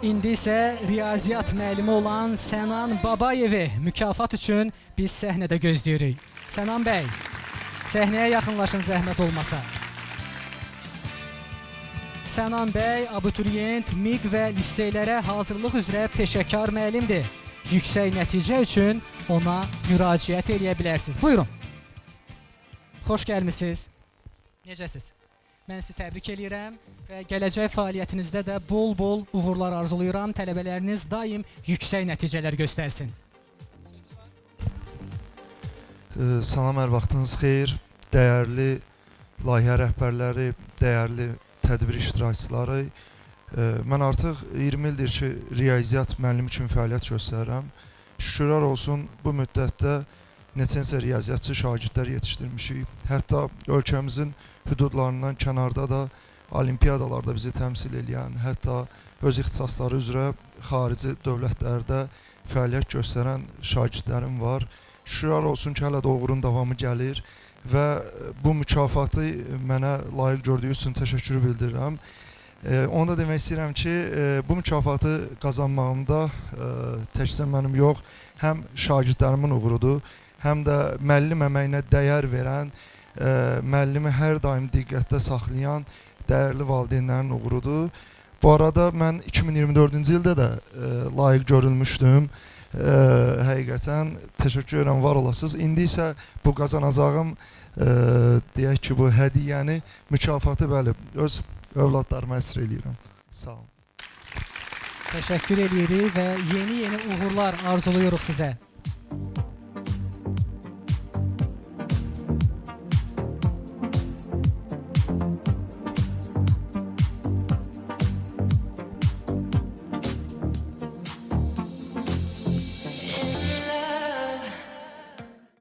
İndi isə riyaziyyat müəllimi olan Sənan Babayevi mükafat üçün biz səhnədə gözləyirik. Sənan bəy, səhnəyə yaxınlaşın zəhmət olmasa. Sənan bəy abituriyent, MİQ və liseylərə hazırlıq üzrə peşəkar müəllimdir. Yüksək nəticə üçün ona müraciət eləyə bilərsiniz. Buyurun. Xoş gəlmisiniz. Necəsiz? Mən sizi təbrik eləyirəm və gələcək fəaliyyətinizdə də bol-bol uğurlar arzulayıram. Tələbələriniz daim yüksək nəticələr göstərsin. Salam, hər vaxtınız xeyir. Dəyərli layihə rəhbərləri, dəyərli tədbir iştirakçıları. Mən artıq 20 ildir ki, riyaziyyat müəllimi kimi fəaliyyət göstərirəm. Şükürlər olsun, bu müddətdə neçə-neçə riyaziyyatçı şagirdlər yetişdirmişik. Hətta ölkəmizin hüdudlarından kənarda da olimpiyadalarda bizi təmsil eləyən, hətta öz ixtisasları üzrə xarici dövlətlərdə fəaliyyət göstərən şagirdlərim var. Şükürlər olsun ki, hələ də uğurun davamı gəlir və bu mükafatı mənə layiq gördüyü üçün təşəkkür bildirirəm. Onu da demək istəyirəm ki, bu mükafatı qazanmağımda təkcə mənim yox, həm şagirdlərimin uğurudur, həm də müəllim əməyinə dəyər verən, müəllimi hər daim diqqətdə saxlayan dəyərli valideynlərin uğurudur. Bu arada mən 2024-cü ildə də layiq görülmüşdüm. Həqiqətən təşəkkür edirəm, var olasınız. İndi isə bu qazanacağım, deyək ki, bu hədiyyəni, mükafatı, bəli, öz övladlarıma həsr eləyirəm. Sağ olun. Təşəkkür eləyirik və yeni-yeni uğurlar arzuluyoruz sizə.